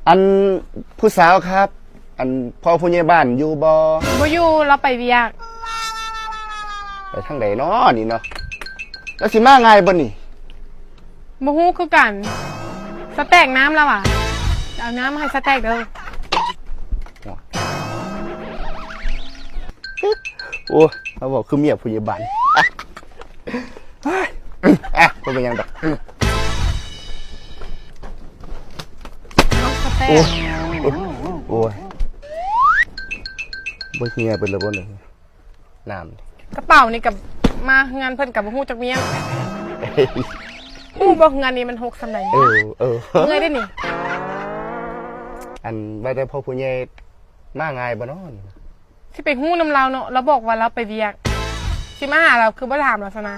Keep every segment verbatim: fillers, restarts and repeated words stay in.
อันผู้สาวครับ อันพ่อผู้ใหญ่บ้านอยู่บ่ บ่อยู่ ลาวไปเวียก ไปทางใดน้อนี่เนาะ แล้วสิมาง่ายบ่นี่ บ่ฮู้คือกัน สแต็กน้ำลาวอะ เอาน้ำให้สแต็กเด้อ โอ้ย มาบอกคือเมียผู้ใหญ่บ้าน อ่ะ บ่เป็นหยังดอก น้องสแต็ก โอ้ย โอ้ย บ่เหี่ยเป็นเลยบ่เนี่ย น้ำ กระเป๋านี่กับมาเฮือนเพิ่นกับบ่ฮู้จักเมีย ฮู้บ่เฮือนนี่มันหกส่ำใด๋ เออ เออ เมื่อยเด้นี่ อันว่าแต่พ่อผู้ใหญ่มาง่ายบ่น้อนี่ สิไปฮู้นำลาวเนาะ ลาวบอกว่าลาวไปเวียก สิมาหาลาวคือบ่ถามลาวซะนะ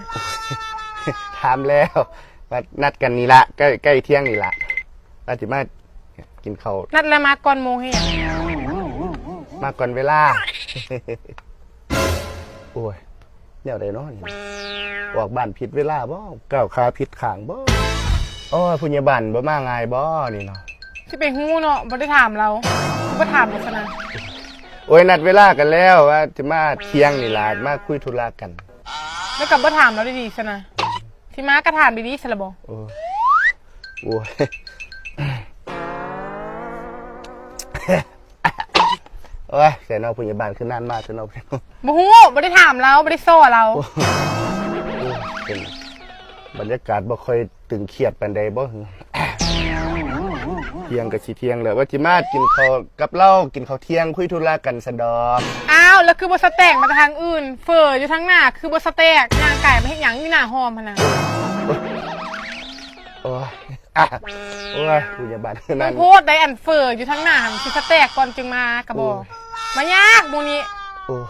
ถามแล้ว ว่านัดกันนี่ละ ใกล้ ใกล้เที่ยงนี่ละ ว่าสิมากินข้าว นัดแล้วมาก่อนโมงเฮ็ดหยัง มาก่อนเวลา โอ้ย แนวใดน้อนี่ ออกบ้านผิดเวลาบ่ ก้าวขาผิดข้างบ่ โอ้ย ผู้ใหญ่บ้านบ่มาง่ายบ่นี่เนาะ สิไปฮู้เนาะ บ่ได้ถามลาว บ่ถามลาวซะนะ โอ้ย นัดเวลากันแล้วว่าสิมาเที่ยงนี่ล่ะ มาคุยธุระกัน แล้วก็บ่ถามลาวดีๆซะนะ สิมาก็ถามดีๆซะละบ่ โอ้ย โอ้ย โอ้ย ใส่เนาะ ผู้ใหญ่บ้านคือนานมา ใส่เนาะ บ่ฮู้ บ่ได้ถามลาว บ่ได้ซ้อลาว โอ้ย เป็นบรรยากาศบ่ค่อยตึงเครียดปานใดบ่ เที่ยงก็สิเที่ยงแล้ว ว่าสิมากินข้าวกับลาว กินข้าวเที่ยง คุยธุระกันซะดอก อ้าว แล้วคือบ่สแต็กมาแต่ทางอื่น เฝออยู่ทางหน้า คือบ่สแต็ก ย่างไก่มาเฮ็ดหยังอยู่หน้าห้องหั่นน่ะ โอ้ย อ่ะ โอ้ย ผู้ใหญ่บ้าน มันโพดได้อันเฝออยู่ทางหน้าหั่น สิสแต็กก่อนจึงมาก็บ่ โอ้ย มายากหมู่นี้ โอ้ย